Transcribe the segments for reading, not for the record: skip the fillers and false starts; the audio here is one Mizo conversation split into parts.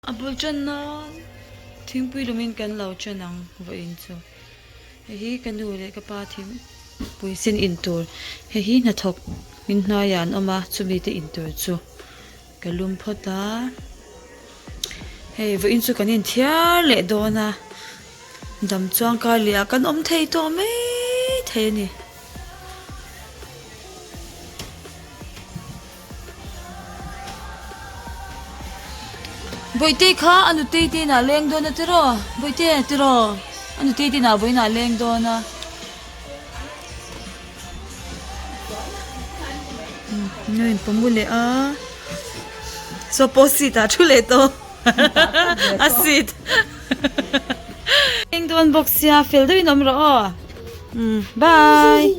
A bul tan nan thingpui lumin kan lo tan ang vawiin chu. Hei hi ka nu leh ka pa thingpui sen in tur hei hi hnathawk min hnuaiah an awm a chumi te in tur chu ka lum phawt a. Hei vawiin chu kan inthiar leh dawn a dam chuang kar leh ah kan awm thei tawh mai thei a ni. Bawihte kha a nutei te inah leng dawn a tiraw? Bawihte tiraw? A nutei te inah vawiinah leng dawn a. Nu in pawm leh a. Saw pawh seat ah thu leh tawh. A seat. Leng dawn bawk sia fel deuhin awm rawh aw. Bye.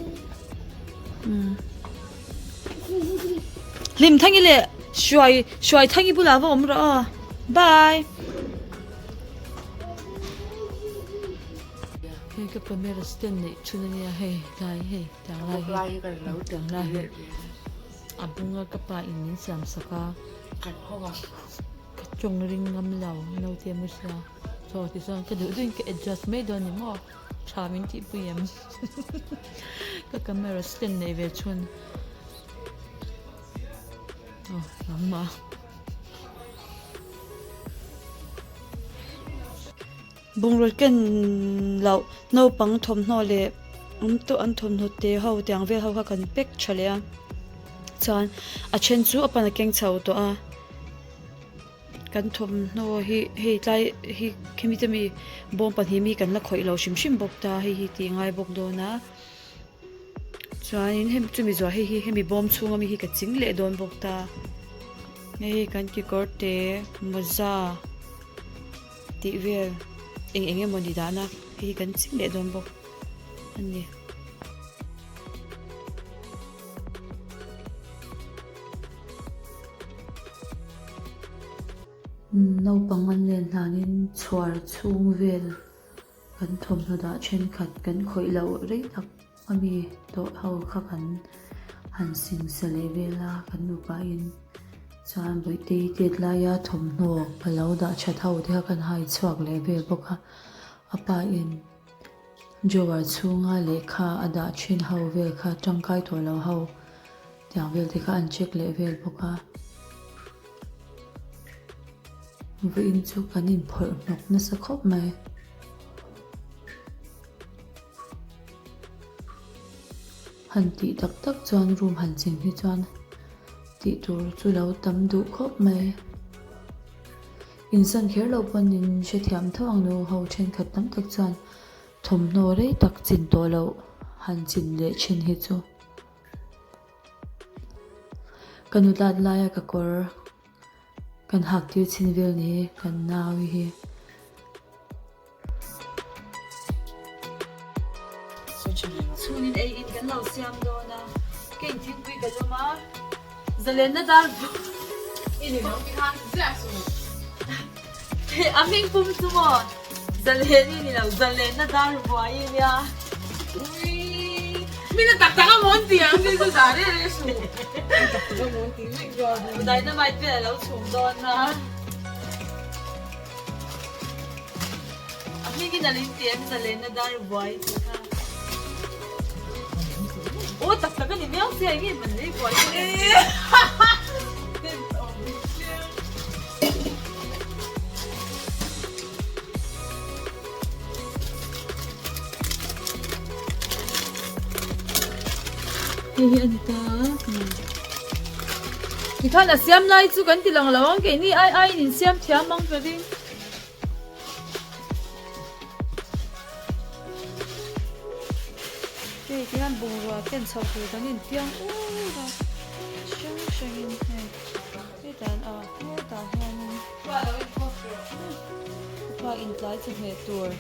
Hlim thangi leh hruai hruai thangi bulah va awm rawh aw bye. Hei ka camera stand neih chhun ania hei tlai hei tiang lai hi tiang lai hi a bunga ka pa in min siam sak a ka tawng ring ngam lo naute a mu sia chaw tichuan ka duh duhin ka adjust mai dawn ni maw. Tha min tihpui em? Ka camera stand neih ve chhun. Oh, nangmah. Bungraw ken loh naupang thawmhnaw leh an tawh an thawmhnaw te ho tiang vel ho kha kan pack tha leh a. Chuan a then chu a pan a keng chho tawh a. Kan thawmhnaw hi hei tlai hi khemi te mi bawng pahnih mi kan la khawih lo hrim hrim bawk ta hei hi tih ngai bawk dawn a chuanin hemi chumi zuah hei hi hemi bawm chhunga mi hi ka ching leh dawn bawk ta hei hi kan kekawr te mawza tih vel eng eng emaw ni dahna hei hi kan ching leh dawn bawk a ni. Naupang an len hlanin chhuar chhung vel kan thawmhnaw dah thenkhat kan khawih loh rei tak a mi tawh ho kha kan han singsa leh vel a kan nupain chuan bawihte-i tet laia thawmhnaw a lo dah that ho te kha kan hai chhuak leh vel bawk a a pa in drawer chhunga lehkha a dah thin ho vel kha tangkai tawh lo ho. Tiang vel te kha an check leh vel bawk a. Vawiin chu kan inphawrh hnawk nasa khawp mai. Han tih tak tak chuan room han cheng hi chuan tih tur chu lo tam duh khawp mai. Insan kher lo pawn in hrethiam tho ang nu ho thenkhat tam tak chuan thawmhnaw rei tak chin tawh loh han chin leh thin hi chu. Ka nutlat laia ka kawr kan hak tir chhin vel ni hi kan nau hi. Chhunin ei in kan lo siam dawn a, ka inthingpui ka lum a, zalenna dar A hming pum chu maw? Zaleni ni lo, zalenna dar buai i nia. Mina tak tak a mawn ti ang ti chu zah reh reh suh. Tak tak a mawn ti vek dawn. Dynamite vel a lo chhum dawn a. A hmingin a lim ti em zalenna dar buai tih kha. Aw tak tak a ni miau sia enge man lei buai chu. Hei hi a ni ta a. Tikhan a siam lai chu kan ti lang lo ang keini ai aiin insiam thiam ang ka ring. Hei ti hian bungrua ken chhoh tur kan inpiang ur a, hrang hrangin hei hetah a hetah hianin pa intlai chawhmeh tur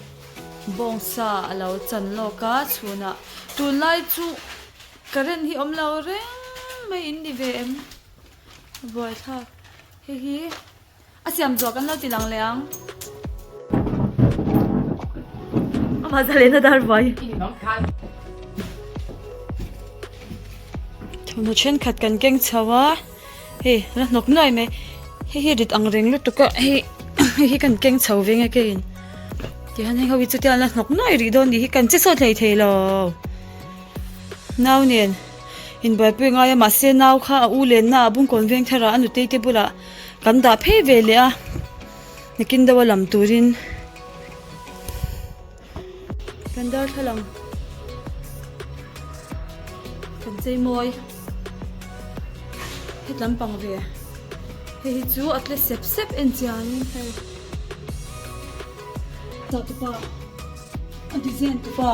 bawngsa a lo chan lawk a chhunah tunlai chu current hi awm lo reng mai in ni ve em buaithlak hei hi. A siam zawh kan lo ti lang leh ang. Amah zalena dar buai. Thawmhnaw thenkhat kan keng chho a, hei la hnawk nuai mai. Hei hi rit ang reng lutuk a, hei. Hei hi kan keng chho ve nge keiin tihian heng ho hi chutia an la hnawk nuai rih dawn nih hi kan che sawt hlei thei lo nau nen inbuaipui a ngai a mahse nau kha a u lenna ah bungkawn veng thar ah a nutei te bulah kan dah phei ve leh a nakin deuh a lam turin kan darthlalang kan chei mawi hetlam pang ve hei hi chu a tle sep sep en chianin hei tah tupa a design tupa.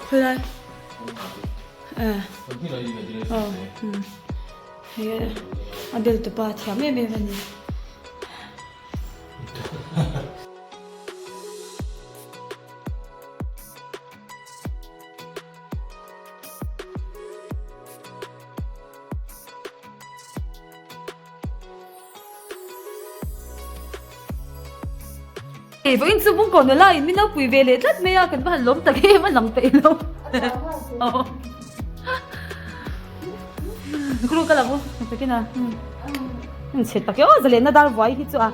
Khawilai eh aw umm. He a bel tupa thiam em em a ni. Vawiin chu bungkaw nula in min lo pui ve leh tlat mai a, kan va han lawm tak em a lang peih lo. Kru ka lang u, takin a chhe tak e aw zalenna dar vuai hi chu a.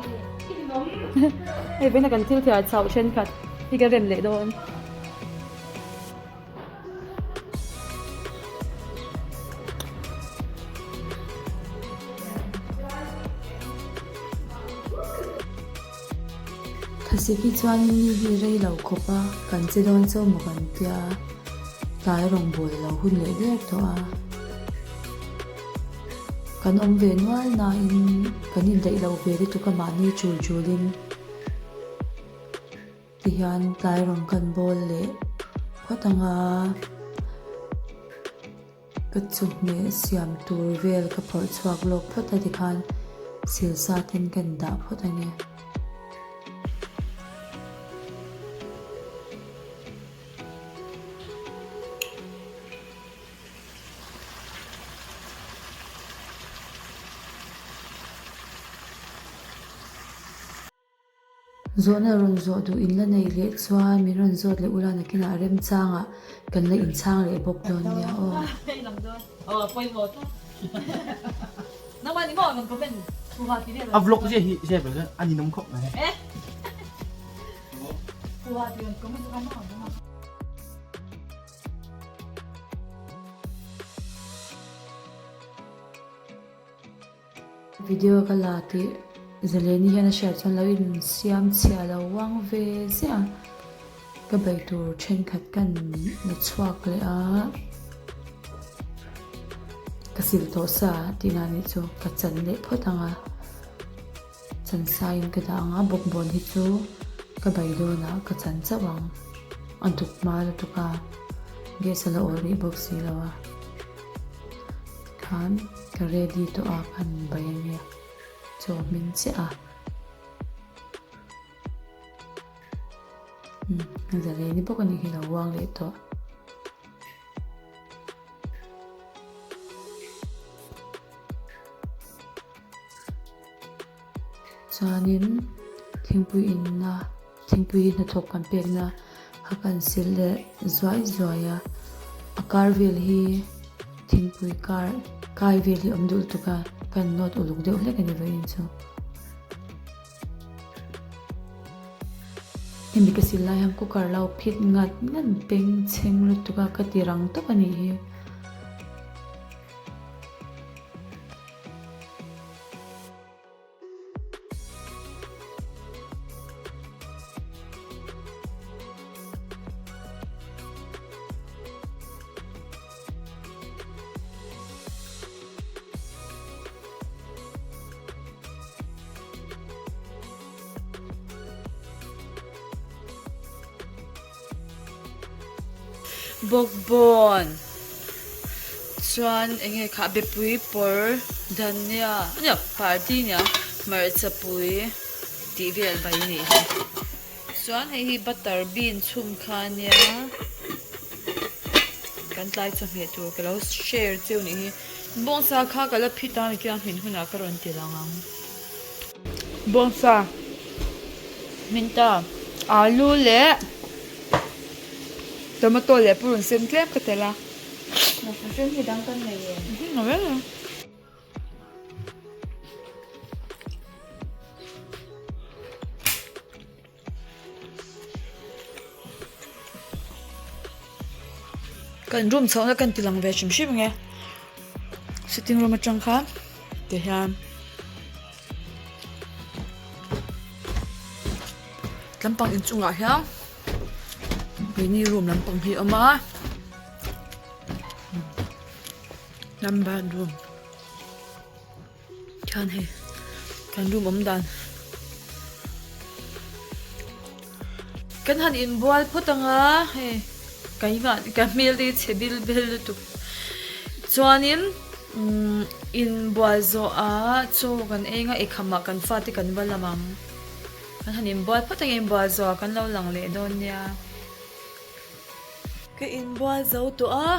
Hei vawiin a kan thil thiar chauh thenkhat hi ka rem leh dawn. Thlasik hi chuanin ni hi rei lo khawp a, kan che dawn chauh maw kan tia, tlai rawngbâwl a lo hun leh der tawh a. Kan awm ve nual nain kan indaih loh ve lutuk a mahni chul chulin. Tihian tlai rawn kan bawl leh phawt ang a, ka chawhmeh siam tur vel ka phawrh chhuak lawk phawt a tikhan sil sa ten ka indah phawt ang e. Zawhna rawn zawh duh in la neih leh chuan min rawn zawt leh ula nakinah remchangah kan la inchhang leh bawk dawn nia aw. A vlog zia hi zia ber chuan a ninawm khawp mai. Video ka la tih Zaleni hian a hriat chuan lo insiam chhiah lo uang ve ziah a, ka bei tur thenkhat ka la chhuak leh a, ka sil tawh sa tih na nih chu ka chan leh phawt ang a, chan sa in ka dah ang a, bawkbawn hi chu ka bei dawnah ka chan chauh ang, a duk hma lutuk a, gas a la awl rih bawk si lo a. Khan ka ready tawh a kan bai ania chaw hmin chiah a umm zalei ni bawk anih hi lo uang leh tawh. Chuanin thingpui inna thingpui hnathawk kan pekna kha kan sil leh zuai zuai a a kar vel hi thingpui kar kai vel hi a awm duh lutuk a kan nawt uluk deuh hlek a ni vawiin chu. Hemi ka sil lai hian cooker lo phit ngat ngat beng chheng lutuk a ka ti rang tawp a nih hi. Bawkbawn chuan eng nge kha bepui pawr dhania nia party nia hmarcha pui tih vel mai a nih hi chuan hei hi butter bean chhum kha ania kan tlai chawhmeh tur ka lo share cheu nih hi bawngsa kha ka la phit a nikin a hmin hunah ka rawn ti lang ang. Bawngsa hmin ta alu leh tomato leh purun sen tlem ka tel a. Kan room chhohna kan ti lang ve hrim hrim nge sitting room atang khan ti hian lampang inchungah hian keini room lampang hi a awm a number room Khian hei kan room awm dan kan han inbual phawt ang a hei keimah ka hmel te hi chhe bil bel lutuk chuanin umm inbual zawh ah chaw kan eng a eikham ah kan fate kan va lam ang kan han inbual phawt ang a inbual zawh ah kan lo lang leh dawn nia ka inbual zo tawh a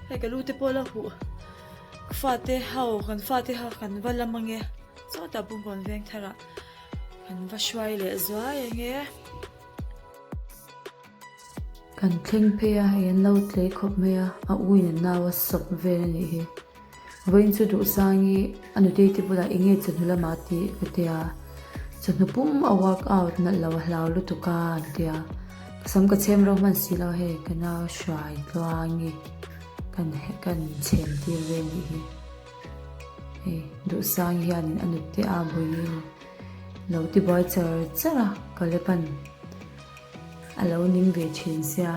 hei ka lu te pawh la huh. Fate ho kan fate ho kan va lam ange sawtah bungkawn veng tharah kan va hruai leh zuai ange. Kan thleng phei a hei an lo tlei khawp mai a a u in a nau a sawp vel a nih hi vawiin chu duhsangi a nutei te bulah eng nge chawhnu lamah tih ka tia chawhnu pum a work out nalh lo a hlau lutuk a an tia ka sam ka chhem ro hman si lo hei ka nau hruai tluangi. Kan kan chhem tir ve nih hi. Hei Duhsang hianin a nute a buiin lo ti buai char char a Kalepan a lo ning ve thin sia.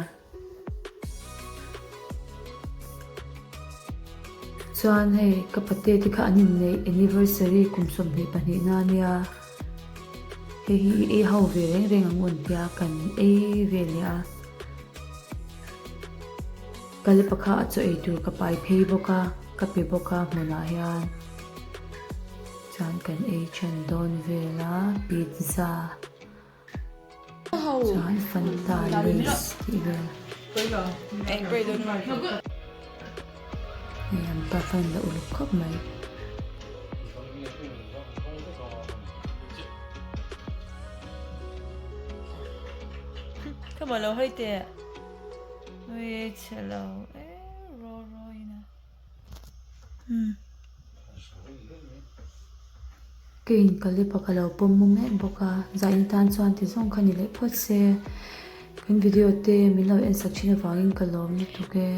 Chuan hei ka pate te kha an inneih anniversary kum 22 na ania hei hi i ei ho ve reng reng ang u an tia kan ei ve leh a. Kal pakha a chaw ei tur ka pai phei bawk a, ka pe bawk a hmunah hian chuan kan ei than dawn vel a pizza chuan fanta lays tih vel hei an pa khan la uluk khawp mai. Ka maw lo hawi teh. Ui chhe lo e ro ro in a. Hmm. Keiin ka lip a ka lo pawm mu mek bawk a, zain tan chuan ti zawng kha ni leh phawt se. Kan video te min lo en sak thin avangin ka lawm lutuk e.